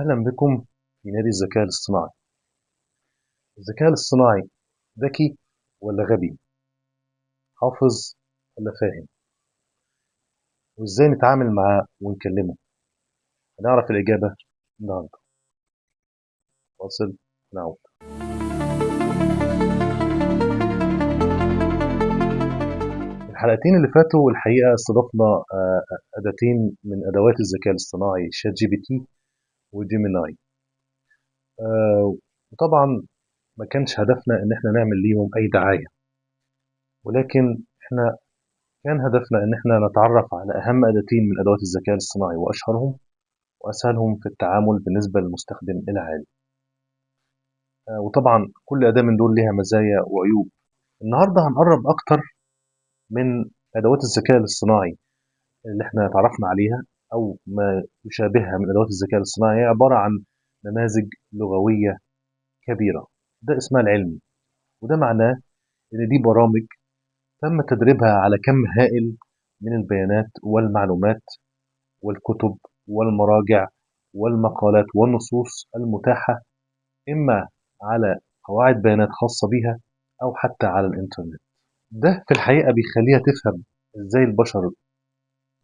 أهلا بكم في نادي الذكاء الاصطناعي. الذكاء الاصطناعي ذكي ولا غبي؟ حافظ ولا فاهم؟ وإزاي نتعامل معاه ونكلمه؟ هنعرف الإجابة النهاردة. فاصل نعود. الحلقتين اللي فاتوا الحقيقة استضفنا أداتين من أدوات الذكاء الاصطناعي، ChatGPT و Gemini. وطبعا ما كانش هدفنا إن احنا نعمل ليهم أي دعاية، ولكن احنا كان هدفنا إن احنا نتعرف على أهم أداتين من أدوات الذكاء الاصطناعي وأشهرهم وأسهلهم في التعامل بالنسبة للمستخدم العادي. وطبعا كل أداة من دول ليها مزايا وعيوب. النهاردة هنقرب أكتر من أدوات الذكاء الاصطناعي اللي احنا تعرفنا عليها أو ما يشابهها من أدوات الذكاء الاصطناعي، هي عبارة عن نماذج لغوية كبيرة، ده اسمها العلمي، وده معناه إن دي برامج تم تدريبها على كم هائل من البيانات والمعلومات والكتب والمراجع والمقالات والنصوص المتاحة إما على قواعد بيانات خاصة بيها أو حتى على الإنترنت. ده في الحقيقة بيخليها تفهم إزاي البشر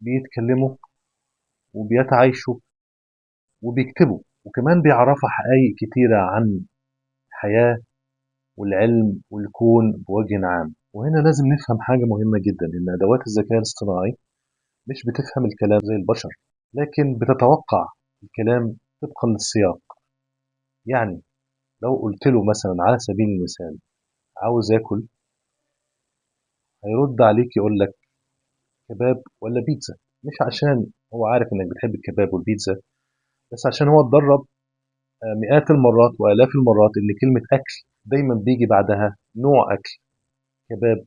بيتكلموا وبيتعايشوا وبيكتبوا، وكمان بيعرفها حقائق كتيرة عن الحياة والعلم والكون بوجه عام. وهنا لازم نفهم حاجة مهمة جدا، إن أدوات الذكاء الاصطناعي مش بتفهم الكلام زي البشر، لكن بتتوقع الكلام طبقا للسياق. يعني لو قلت له مثلا على سبيل المثال عاوز آكل، هيرد عليك يقول لك كباب ولا بيتزا، مش عشان هو عارف إنك بتحب الكباب والبيتزا، بس عشان هو اتدرب مئات المرات وآلاف المرات إن كلمة أكل دايما بيجي بعدها نوع أكل، كباب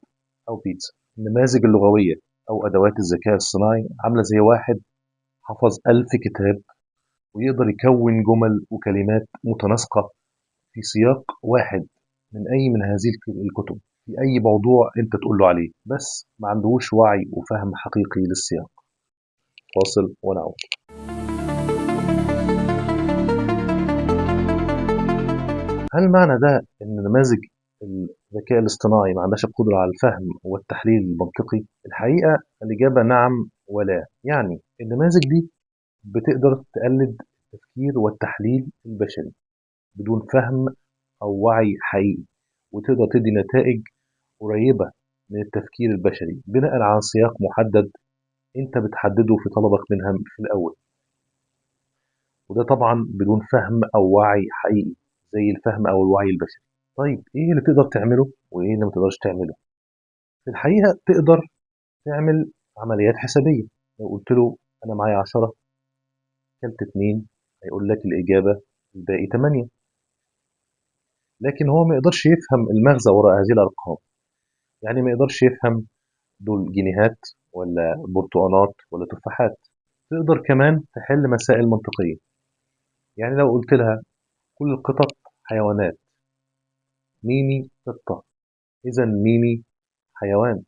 أو بيتزا. النماذج اللغوية أو أدوات الذكاء الصناعي عاملة زي واحد حفظ 1000 كتاب ويقدر يكون جمل وكلمات متناسقة في سياق واحد من أي من هذه الكتب في أي موضوع أنت تقول له عليه، بس ما عندهوش وعي وفهم حقيقي للسياق. فاصل ونعود. هل معنى ده إن نماذج الذكاء الاصطناعي ما عندهاش القدرة على الفهم والتحليل المنطقي؟ الحقيقة الإجابة نعم ولا. يعني النماذج دي بتقدر تقلد التفكير والتحليل البشري بدون فهم أو وعي حقيقي، وتقدر تدي نتائج قريبة من التفكير البشري بناء على سياق محدد أنت بتحدده في طلبك منها في الأول، وده طبعا بدون فهم أو وعي حقيقي زي الفهم أو الوعي البشري. طيب إيه اللي تقدر تعمله وإيه اللي ما تقدرش تعمله؟ في الحقيقة تقدر تعمل عمليات حسابية. لو قلت له أنا معايا 10 كلت 2، هيقول لك الإجابة الباقي 8، لكن هو ما يقدرش يفهم المغزى وراء هذه الأرقام. يعني ما يقدرش يفهم دول جنيهات ولا برتقانات ولا تفاحات. تقدر كمان تحل مسائل منطقية. يعني لو قلت لها كل القطط حيوانات، ميمي قطة، إذا ميمي حيوان،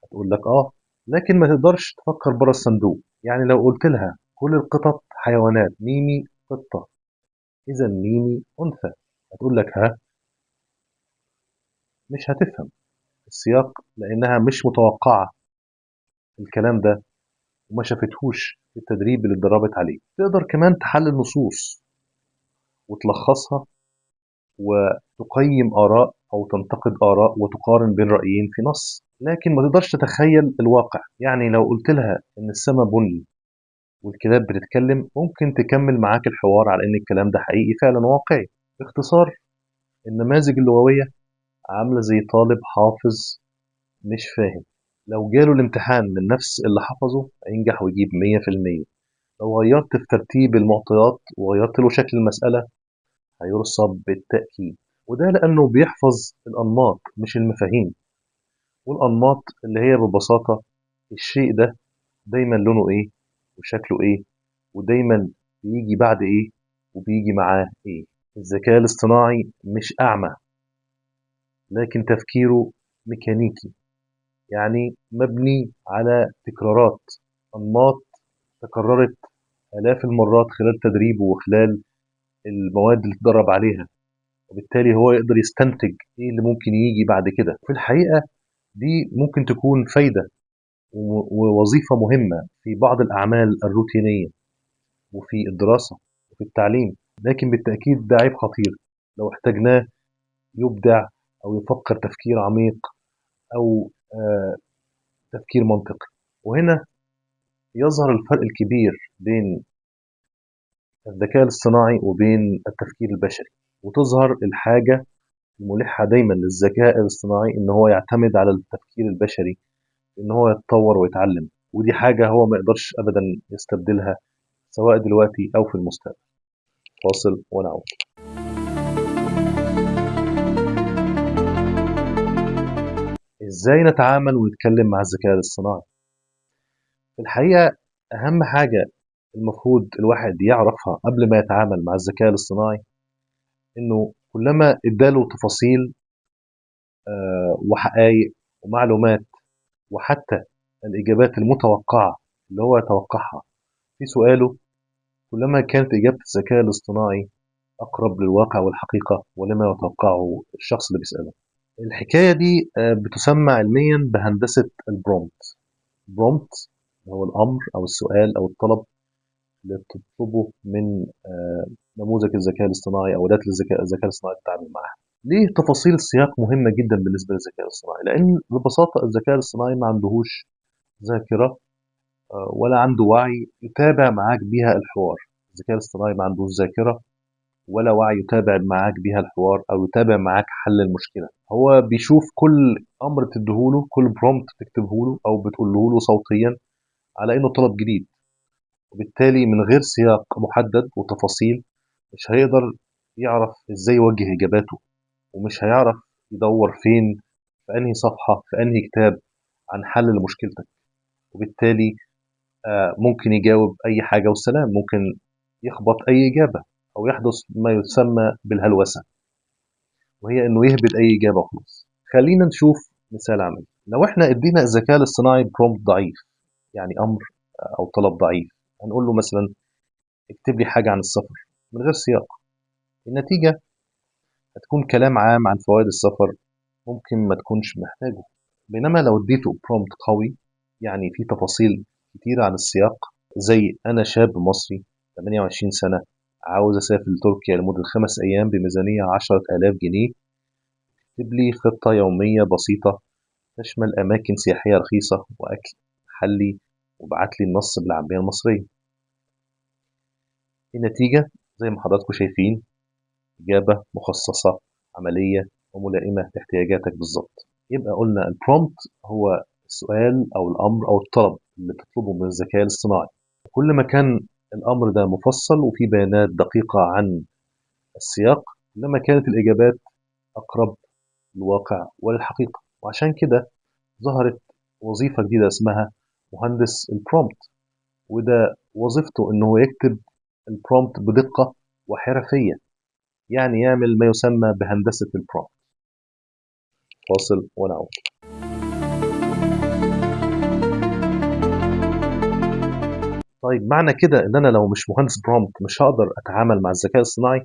هتقول لك آه، لكن ما تقدرش تفكر برا الصندوق. يعني لو قلت لها كل القطط حيوانات، ميمي قطة، إذا ميمي أنثى، هتقول لك ها، مش هتفهم السياق لأنها مش متوقعة الكلام ده وما شافتهوش في التدريب اللي اتدربت عليه. تقدر كمان تحلل نصوص وتلخصها وتقيم آراء أو تنتقد آراء وتقارن بين رأيين في نص، لكن ما تقدرش تتخيل الواقع. يعني لو قلت لها إن السما بني والكلاب بتتكلم، ممكن تكمل معاك الحوار على إن الكلام ده حقيقي فعلا واقعي. باختصار، النماذج اللغوية عاملة زي طالب حافظ مش فاهم، لو جاله الامتحان من نفس اللي حفظه هينجح ويجيب 100%. لو غيرت في ترتيب المعطيات وغيرت له شكل المسألة هيرصب بالتأكيد، وده لأنه بيحفظ الأنماط مش المفاهيم. والأنماط اللي هي ببساطة الشيء ده دايما لونه إيه وشكله إيه ودايما بيجي بعد إيه وبيجي معاه إيه. الذكاء الاصطناعي مش أعمى، لكن تفكيره ميكانيكي، يعني مبني على تكرارات، أنماط تكررت آلاف المرات خلال تدريبه وخلال المواد اللي اتدرب عليها، وبالتالي هو يقدر يستنتج ايه اللي ممكن يجي بعد كده. في الحقيقة دي ممكن تكون فايدة ووظيفة مهمة في بعض الأعمال الروتينية وفي الدراسة وفي التعليم، لكن بالتأكيد ده عيب خطير لو احتاجناه يبدع أو يفكر تفكير عميق أو تفكير منطقي. وهنا يظهر الفرق الكبير بين الذكاء الاصطناعي وبين التفكير البشري، وتظهر الحاجة الملحة دايما للذكاء الاصطناعي إن هو يعتمد على التفكير البشري، إن هو يتطور ويتعلم، ودي حاجة هو ما يقدرش أبدا يستبدلها سواء دلوقتي أو في المستقبل. فاصل ونعود. إزاي نتعامل ونتكلم مع الذكاء الاصطناعي؟ في الحقيقة أهم حاجة المفروض الواحد يعرفها قبل ما يتعامل مع الذكاء الاصطناعي إنه كلما اداله تفاصيل وحقائق ومعلومات وحتى الإجابات المتوقعة اللي هو يتوقعها في سؤاله، كلما كانت إجابة الذكاء الاصطناعي أقرب للواقع والحقيقة ولما يتوقعه الشخص اللي بيسأله. الحكاية دي بتسمى علميا بهندسة ال prompt. prompt هو الأمر أو السؤال أو الطلب اللي بتطلبه من نموذج الذكاء الاصطناعي أو أداة الذكاء الاصطناعي تتعامل معاها. ليه تفاصيل السياق مهمة جدا بالنسبة للذكاء الاصطناعي؟ لأن ببساطة الذكاء الاصطناعي ما عندهوش ذاكرة ولا عنده وعي يتابع معاك بيها الحوار. الذكاء الاصطناعي ما عندهوش ذاكرة ولا وعي يتابع معاك بيها الحوار أو يتابع معاك حل المشكلة. هو بيشوف كل أمر بتديهوله، كل prompt بتكتبهوله أو بتقوله له صوتيا على إنه طلب جديد، وبالتالي من غير سياق محدد وتفاصيل مش هيقدر يعرف إزاي يوجه إجاباته، ومش هيعرف يدور فين، في أنهي صفحة، في أنهي كتاب عن حل لمشكلتك، وبالتالي ممكن يجاوب أي حاجة والسلام، ممكن يخبط أي إجابة أو يحدث ما يسمى بالهلوسة، وهي إنه يهبد أي إجابة وخلاص. خلينا نشوف مثال عملي. لو إحنا ادينا الذكاء الاصطناعي prompt ضعيف، يعني أمر أو طلب ضعيف، هنقول له مثلا اكتب لي حاجة عن السفر من غير سياق، النتيجة هتكون كلام عام عن فوائد السفر ممكن ما تكونش محتاجه. بينما لو اديته prompt قوي، يعني فيه تفاصيل كتيرة عن السياق، زي أنا شاب مصري 28 سنة عاوز أسافر لتركيا لمدة 5 أيام بميزانية 10,000 جنيه، اكتب لي خطة يومية بسيطة تشمل أماكن سياحية رخيصة وأكل محلي، وابعت لي النص بالعامية المصرية. النتيجة زي ما حضراتكم شايفين إجابة مخصصة عملية وملائمة لاحتياجاتك بالظبط. يبقى قلنا البرومبت هو السؤال أو الأمر أو الطلب اللي بتطلبه من الذكاء الاصطناعي. كل ما كان الأمر ده مفصل وفيه بيانات دقيقة عن السياق، كلما كانت الإجابات أقرب للواقع وللحقيقة. وعشان كده ظهرت وظيفة جديدة اسمها مهندس ال prompt، وده وظيفته إنه هو يكتب ال prompt بدقة وحرفية، يعني يعمل ما يسمى بهندسة ال prompt. فاصل ونعود. طيب معنى كده إن أنا لو مش مهندس prompt مش هقدر أتعامل مع الذكاء الاصطناعي؟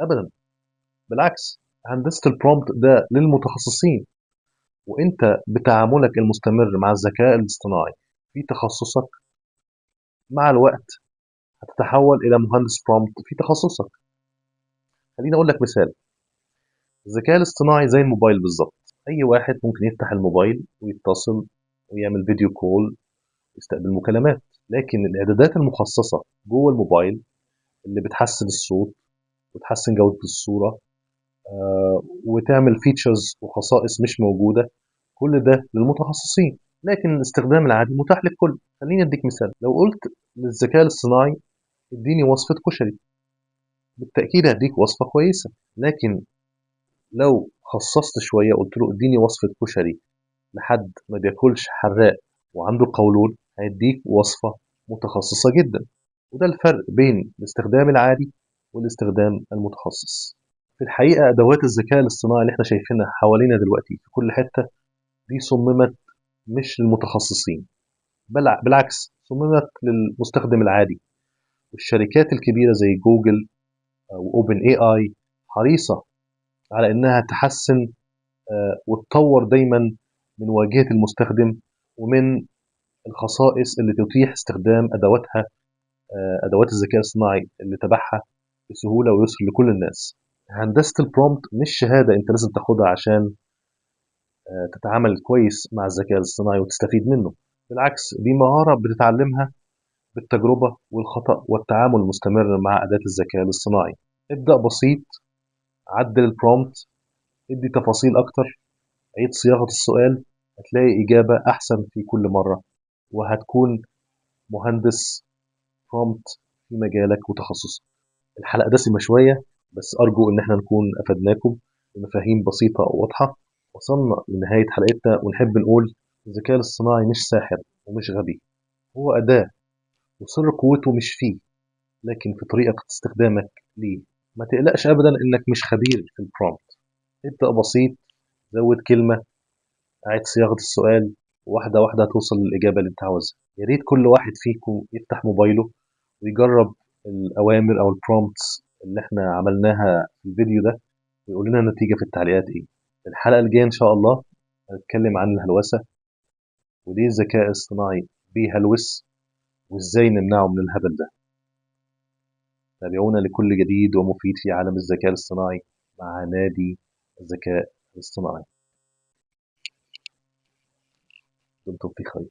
أبدا، بالعكس، هندسة ال prompt ده للمتخصصين، وإنت بتعاملك المستمر مع الذكاء الاصطناعي في تخصصك مع الوقت هتتحول إلى مهندس prompt في تخصصك. خليني أقول لك مثال. الذكاء الاصطناعي زي الموبايل بالظبط، أي واحد ممكن يفتح الموبايل ويتصل ويعمل video call ويستقبل مكالمات، لكن الإعدادات المخصصة جوه الموبايل اللي بتحسن الصوت وتحسن جودة الصورة وتعمل features وخصائص مش موجودة، كل ده للمتخصصين، لكن الاستخدام العادي متاح للكل. خليني أديك مثال. لو قلت للذكاء الاصطناعي اديني وصفة كشري، بالتأكيد هديك وصفة كويسة، لكن لو خصصت شوية قلت له اديني وصفة كشري لحد ما بياكلش حراق وعنده قولون، هيديك وصفة متخصصة جدا. وده الفرق بين الاستخدام العادي والاستخدام المتخصص. في الحقيقة أدوات الذكاء الاصطناعي اللي احنا شايفينها حوالينا دلوقتي في كل حتة دي صممت مش للمتخصصين، بل بالعكس صممت للمستخدم العادي. والشركات الكبيرة زي جوجل و OpenAI حريصة على إنها تحسن وتطور دايما من واجهة المستخدم ومن الخصائص اللي تتيح استخدام أدواتها، أدوات الذكاء الاصطناعي اللي تبعها بسهولة ويسر لكل الناس. هندسة ال prompt مش شهادة أنت لازم تاخدها عشان تتعامل كويس مع الذكاء الاصطناعي وتستفيد منه. بالعكس، دي مهارة بتتعلمها بالتجربة والخطأ والتعامل المستمر مع أداة الذكاء الاصطناعي. ابدأ بسيط، عدل ال prompt، ادي تفاصيل أكتر، عيد صياغة السؤال، هتلاقي إجابة أحسن في كل مرة، وهتكون مهندس prompt في مجالك وتخصصك. الحلقة دسمة شوية، بس أرجو إن احنا نكون أفدناكم بمفاهيم بسيطة وواضحة. وصلنا لنهاية حلقتنا، ونحب نقول الذكاء الاصطناعي مش ساحر ومش غبي، هو أداة، وسر قوته مش فيه لكن في طريقة استخدامك ليه. ما تقلقش أبدا إنك مش خبير في ال prompt، ابدأ بسيط، زود كلمة، أعد صياغة السؤال، واحدة واحدة هتوصل للإجابة اللي أنت عاوزها. يا ريت كل واحد فيكم يفتح موبايله ويجرب الأوامر أو ال prompts اللي احنا عملناها في الفيديو ده، ويقول لنا النتيجة في التعليقات إيه. الحلقة الجاية إن شاء الله هنتكلم عن الهلوسة، وليه الذكاء الاصطناعي بيهلوس، وإزاي نمنعه من الهبل ده. تابعونا لكل جديد ومفيد في عالم الذكاء الاصطناعي مع نادي الذكاء الاصطناعي. دمتم في خير.